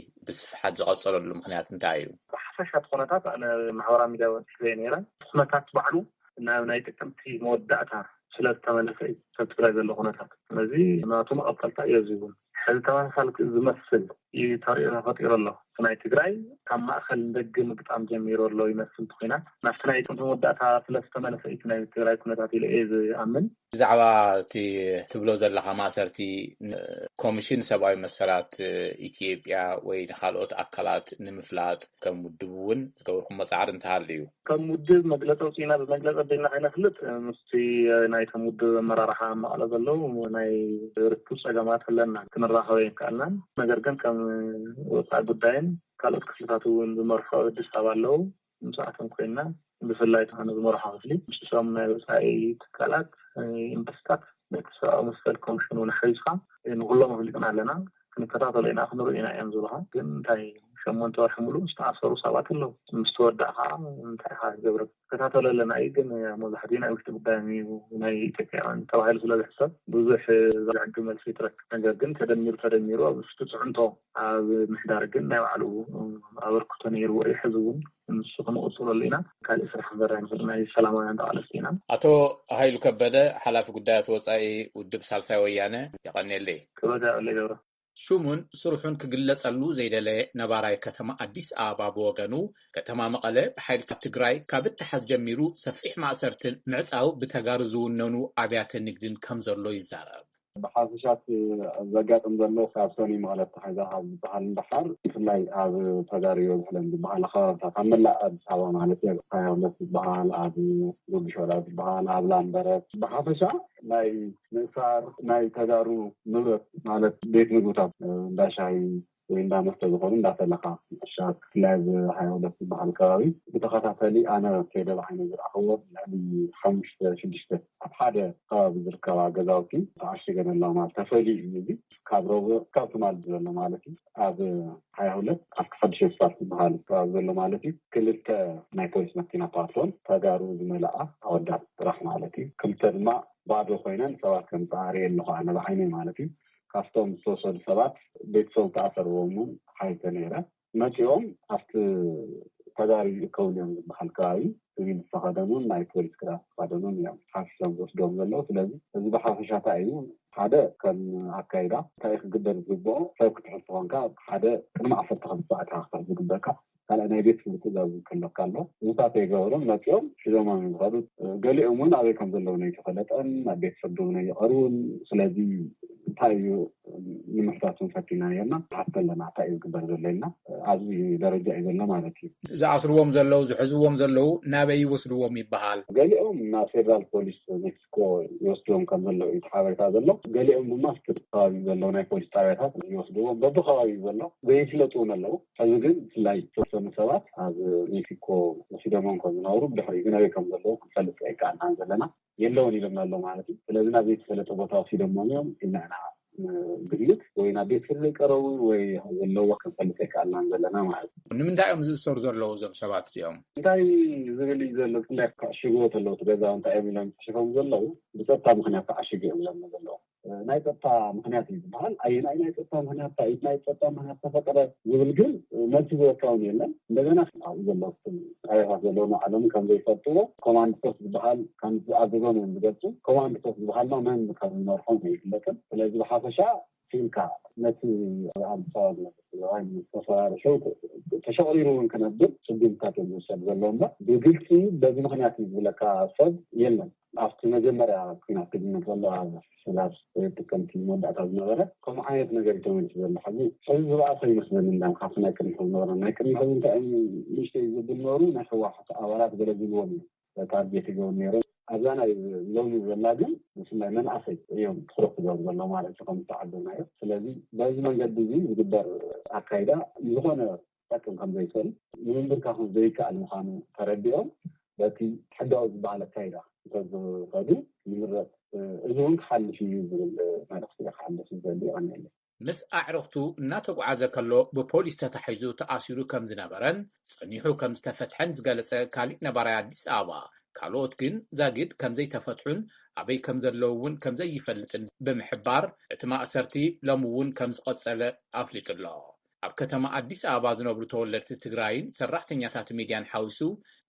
ብስፍሓት ዝቐጸለሉ ምኽንያት እንታይ እዩ? ብሓፈሻ እቲ ኩነታት ኣነ ማሕበራዊ ሚድያ ወንጭፈ እየ ነይረ። እቲ ኩነታት ባዕሉ ናብ ናይ ጥቅምቲ መወዳእታ ስለ ዝተመለሰ እዩ ኣብ ትግራይ ዘሎ ኩነታት። ስለዚ ናቱ መቐጸልታ እዩ እዚ እውን። ሕዚ ተመሳሳሊ ዝመስል እዩ ተሪኦ ተፈጢሩ ኣሎ። ናይ ትግራይ ካብ ማእኸል ንደገ ምግጣም ጀሚሩ ኣሎ ይመስል። እንተኾይና ናብቲ ናይ ጥንቲ መወዳእታ ስለ ዝተመለሰ እዩ ናይ ትግራይ ኩነታት ኢለ እየ ዝኣምን። ብዛዕባ እቲ ትብሎ ዘለኻ ማእሰርቲ ኮሚሽን ሰብኣዊ መሰላት ኢትዮጵያ ወይ ንካልኦት ኣካላት ንምፍላጥ ከም ውድብ እውን ዝገበርኩም መፃዕር እንተሃሉ እዩ? ከም ውድብ መግለፂ ኣውፂእና ብመግለፂ ኣቢልና ከይነፍልጥ ምስቲ ናይቶም ውድብ ኣመራርሓ መቐለ ዘለዉ ናይ ርክብ ፀገማት ኣለና፣ ክንራኸበ ይከኣልናን። ነገር ግን ከም ወፃኢ ጉዳይን ካልኦት ክፍልታት እውን ዝመርሖ ኣዲስ ኣበባ ኣለዉ። ምስኣቶም ኮይና ብፍላይ ተኾነ ዝመርሖ ክፍሊ ምስቶም ናይ ወፃኢ ትካላት፣ ኤምባሲታት፣ ደቂ ሰብኣዊ መሰል ኮሚሽን እውን ሓዊስካ ንኩሎም ኣፍሊጥና ኣለና። ክንከታተሎ ኢና፣ ክንርኢ ኢና እዮም ዝብሉካ። ግን እንታይ ሸሞንተ ወርሒ ሙሉእ ዝተኣሰሩ ሰባት ኣለዉ። ምስ ተወዳእ ከዓ እንታይ ኢኻ ክትገብር? ክከታተሎ ኣለና እዩ። ግን መብዛሕትኡ ናይ ውሽጢ ጉዳይ እዩ ናይ ኢትዮጵያውያን ተባሂሉ ስለ ዝሕሰብ ብዙሕ ዘዕግ መልሲ ይትረክ። ነገር ግን ተደሚሩ ተደሚሩ ኣብ ውሽጢ ፅዕንቶ ኣብ ምሕዳር ግን ናይ ባዕሉ ኣበርክቶ ነይርዎ እዩ። ሕዚ እውን ንሱ ክንቕፅለሉ ኢና። ካልእ ስራሕ ክንዘራ ንኽእል ናይ ሰላማውያን ተቓለስቲ ኢና። ኣቶ ሃይሉ ከበደ ሓላፊ ጉዳያት ወፃኢ ውድብ ሳልሳይ ወያነ፣ የቐንየለይ። ክብረት ያብለይ ገብረ። ሽሙን ስርሑን ክግለጸሉ ዘይደለየ ነባራይ ከተማ ኣዲስ ኣበባ ብወገኑ፣ ከተማ መቐለ ብሓይልታት ትግራይ ካብ እተሓዝ ጀሚሩ ሰፊሕ ማእሰርትን ምዕጻው ብተጋሩ ዝውነኑ ኣብያተ ንግድን ከም ዘሎ ይዛረብ። ብሓፈሻት ዘጋጥም ዘሎ ካብ ሰኒ መቐለ ተሓዛ ካብ ዝበሃል ንደሓር ብፍላይ ኣብ ተጋሩ ይበዝሕለን ዝበሃል ከባብታት ኣብ መላእ ኣዲስ ኣበባ ማለት እዩ። ኣብ ሃያ ሁለት ዝበሃል፣ ኣብ ጉርዲ ሾላ ዝበሃል፣ ኣብ ላምበረት ብሓፈሻ ናይ ምእሳር ናይ ተጋሩ ንብረት ማለት ቤት ምግብታት፣ እንዳ ሻሂ ወይ እንዳ መስተ ዝኾኑ እንዳፈለኻ ምዕሻግ፣ ብፍላይ ኣብ ሃያ ሁለት ዝበሃል ከባቢ ብተኸታተሊ ኣነ ከይደ ብዓይነ ዝረኣኽዎ ልዕሊ ሓሙሽተ ሽዱሽተ ኣብ ሓደ ከባቢ ዝርከባ ገዛውቲ ተዓሽገን ኣለዋ ማለት ተፈልዩ እዩ። እዚ ካብ ረቡዕ ካብ ትማል ዘሎ ማለት እዩ። ኣብ ሃያ ሁለት ኣብቲ ሓዱሽ ኣስፋልት ዝበሃል ከባቢ ዘሎ ማለት እዩ። ክልተ ናይ ፖሊስ መኪና ፓትሮል ተጋሩ ዝመልኣ ኣወዳት ጥራሕ ማለት እዩ። ክልተ ድማ ባዶ ኮይነን ሰባት ከምፅኣ ርእየ ኣለኹ ኣነ ብዓይነይ ማለት እዩ። ካብቶም ዝተወሰዱ ሰባት ቤተሰብ ተኣሰርዎም እውን ሓይተ ነይረ። መፂኦም ኣብቲ ተጋሩ ይእከብሉ እዮም ዝበሃል ከባቢ ስቪል ዝተኸደኑን ናይ ፖሊስ ክዳን ዝተኸደኑን እዮም ሓፊሶም ዝወስዶም ዘለዉ። ስለዚ እዚ ብሓፈሻ እንታይ እዩ? ሓደ ከም ኣካይዳ እንታይ ክግበር ዝግብኦ ሰብ ክትሕዝ ተኾንካ ሓደ ቅድሚ ዓሰርተ ክልተ ሰዓት ኢኻ ክትሕዝ ዝግበካ። ካልኣይ ናይ ቤት ፍርዲ ትእዛዝ ክህለካ ኣሎ። እዚታት ኣይገበሩን መፂኦም ሒዞም እዮም ዝኸዱ። ገሊኦም እውን ኣበይ ከም ዘለዉ ኣይተፈለጠን፣ ናብ ቤተሰብ እውን ኣይቐርቡን። ስለዚ እንታይ እዩ ንምሕታት እውን ፈቲና ነርና። ንሓት ኣለና እንታይ እዩ ዝግበር ዘሎ ኢልና ኣብዚ ደረጃ እዩ ዘሎ ማለት እዩ። ዝኣስርዎም ዘለዉ ዝሕዝዎም ዘለዉ ናበይ ይወስድዎም ይበሃል? ገሊኦም ናብ ፌደራል ፖሊስ ሜክሲኮ ይወስድዎም ከም ዘለዉ እዩ እቲ ሓበሬታ ዘሎ። ገሊኦም ድማ ኣብቲ ከባቢ ዘለዉ ናይ ፖሊስ ጣብያታት ይወስድዎም በብከባቢ እዩ ዘሎ። ዘይፍለጡ እውን ኣለዉ። ሕዚ ግን ብፍላይ ዝተወሰኑ ሰባት ኣብ ሜክሲኮ ወሲዶሞም ከም ዝነበሩ ብድሕሪኡ ግን ኣበይ ከም ዘለዉ ክንፈልጥ ኣይከኣልናን ዘለና። የለውን ኢሎምና ኣለዉ ማለት እዩ። ስለዚ ናብ ዘይተፈለጠ ቦታ ወሲዶሞም እዮም ኢልና ኢና ንግምት። ወይ ናብ ቤት ፍርዲ ኣይቀረቡን ወይ ዘለዉዎ ክንፈልጥ ኣይከኣልናን ዘለና ማለት እዩ። ንምንታይ እዮም ዝእሰሩ ዘለዉ እዞም ሰባት እዚኦም? እንታይ ዝብል እዩ ዘሎ? ብፍላይ ክዕሽግዎ ተለዉ እቲ ገዛ እንታይ እዮም ኢሎም ዝፅሕፎም ዘለዉ? ብፀጥታ ምኽንያት ተዓሽጉ እዮም ኢሎምና ዘለዉ። ናይ ፀጥታ ምኽንያት እዩ ዝበሃል። ኣየናይ ናይ ፀጥታ ምኽንያት፣ እንታይ እዩ ናይ ፀጥታ ምኽንያት ተፈጠረ ዝብል ግን መልሲ ዝወካ እውን የለን። እንደገና ኣብኡ ዘለዉ ጣብያታት ዘለዉ ንባዕሎም ከም ዘይፈልጥዎ ኮማንድ ፖስት ዝበሃል ከም ዝኣዘዞም እዮም ዝገልፁ። ኮማንድ ፖስት ዝበሃል ድማ መን ከም ዝመርሖም ኣይፍለጥን። ስለዚ ብሓፈሻ ስኢልካ ነቲ ኣብ ኣዲስ ኣበባ ዝነብር ትግራዋይ ንመተፈራርሒ ተሸቑሪሩ እውን ክነብር ስጉምትታት እዮም ዝወሰዱ ዘለዉ እምበር ብግልፂ በዚ ምኽንያት እዩ ዝብለካ ሰብ የለን። ኣብቲ መጀመርያ ኲናት ክጅመር ከሎ ኣብ ሕዳር ወይ ጥቅምቲ መወዳእታ ዝነበረ ከምኡ ዓይነት ነገር እዩ ተመሊሱ ዘሎ። ሕዚ ሕዚ ዝበኣሰ ይመስለኒ እንዳ ካብቲ ናይ ቅድሚ ሕዚ ዝነበረ። ናይ ቅድሚ ሕዚ እንታይ እዮም ንእሽተይ ዝብል ነበሩ ናይ ህወሓት ኣባላት ገለ ዝብልዎም እዮም ታርጌት ይገብሩ ነይሮም። ኣብዛ ናይ ሎሚ ዘላ ግን ብፍላይ መናእሰይ እዮም ትኹረት ክገብሩ ዘለዉ ማለት እዩ ከም ዝተዓዘብናዮ። ስለዚ በዚ መንገዲ እዚ ዝግበር ኣካይዳ ዝኾነ ክጠቅም ከም ዘይክእል ንምንብርካኹ ዘይከኣል ምዃኑ ተረዲኦም በቲ ሕጋዊ ዝበሃል ኣካይዳ እንተዝኸዱ ይምረፅ። እዚ እውን ክሓልፍ እዩ ዝብል መልእኽቲ እየ ክሓልፍ ዝደሊ። ይቐንየለይ። ምስ ኣዕሩኽቱ እናተጓዓዘ ከሎ ብፖሊስ ተታሒዙ ተኣሲሩ ከም ዝነበረን ጸኒሑ ከም ዝተፈትሐን ዝገለጸ ካሊእ ነባራይ ኣዲስ ኣበባ፣ ካልኦት ግን ዛጊድ ከም ዘይተፈትሑን ኣበይ ከም ዘለዉ እውን ከም ዘይፈልጥን ብምሕባር፣ እቲ ማእሰርቲ ሎሚ እውን ከም ዝቐጸለ ኣፍሊጡ ኣሎ። ኣብ ከተማ ኣዲስ ኣበባ ዝነብሩ ተወለድቲ ትግራይን ሰራሕተኛታት ሚድያን ሓዊሱ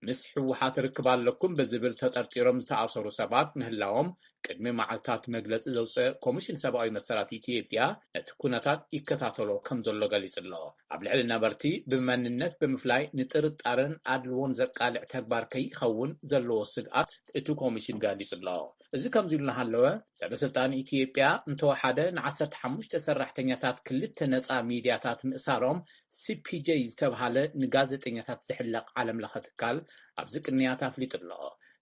ምስ ህወሓት ርክብ ኣለኩም ብዝብል ተጠርጢሮም ዝተኣሰሩ ሰባት ምህላዎም ቅድሚ መዓልታት መግለጺ ዘውፅአ ኮሚሽን ሰብኣዊ መሰላት ኢትዮጵያ ነቲ ኩነታት ይከታተሎ ከም ዘሎ ገሊጹ ኣሎ። ኣብ ልዕሊ ነበርቲ ብመንነት ብምፍላይ ንጥርጣረን ኣድልዎን ዘቃልዕ ተግባር ከይኸውን ዘለዎ ስግኣት እቲ ኮሚሽን ገሊጹ ኣሎ። እዚ ከምዚ ኢሉ እናሃለወ፣ ሰበ ስልጣን ኢትዮጵያ እንተወሓደ ን15 ሰራሕተኛታት ክልተ ነፃ ሚድያታት ምእሳሮም ሲ ፒ ጄ ዝተብሃለ ንጋዜጠኛታት ዝሕለቕ ዓለም ለኸ ትካል ኣብዚ ቅንያት ኣፍሊጡ ኣሎ።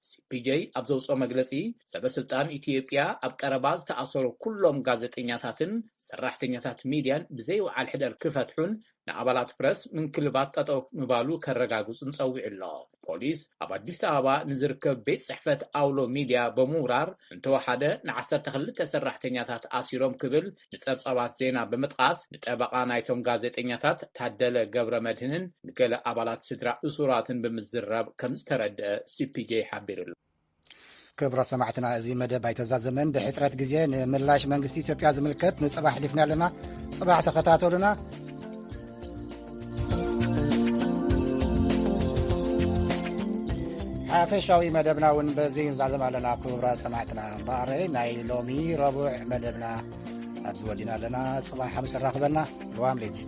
ሲ ፒ ጄ ኣብ ዘውፅኦ መግለፂ፣ ሰበ ስልጣን ኢትዮጵያ ኣብ ቀረባ ዝተኣሰሩ ኩሎም ጋዜጠኛታትን ሰራሕተኛታት ሚድያን ብዘይወዓል ሕደር ክፈትሑን ንኣባላት ፕረስ ምንክልባት ጠጠው ምባሉ ከረጋግፁን ፀዊዑ ኣሎ። ፖሊስ ኣብ ኣዲስ ኣበባ ንዝርከብ ቤት ፅሕፈት ኣውሎ ሚድያ ብምውራር እንተወሓደ ን12 ሰራሕተኛታት ኣሲሮም ክብል ንፀብፃባት ዜና ብምጥቃስ ንጠበቓ ናይቶም ጋዜጠኛታት ታደለ ገብረ መድህንን ንገለ ኣባላት ስድራ እሱራትን ብምዝራብ ከም ዝተረድአ ሲ ፒ ጄ ሓቢሩ ኣሎ። ክብራ ሰማዕትና፣ እዚ መደብ ኣይተዛዘመን። ብሕፅረት ግዜ ንምላሽ መንግስቲ ኢትዮጵያ ዝምልከት ንፅባሕ ኣሕሊፍና ኣለና። ፅባሕ ተኸታተሉና። ሓፈሻዊ መደብና እውን በዚ ንዛዘም ኣለና። ክቡራት ሰማዕትና፣ እምበኣር ናይ ሎሚ ረቡዕ መደብና ኣብዚ ወዲና ኣለና። ፅባሕ ሓሙስ ራኽበና። ልዋም ሌት።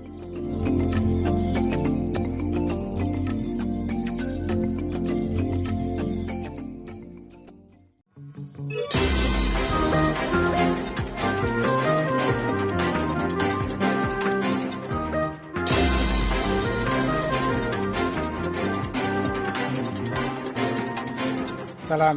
ሰላም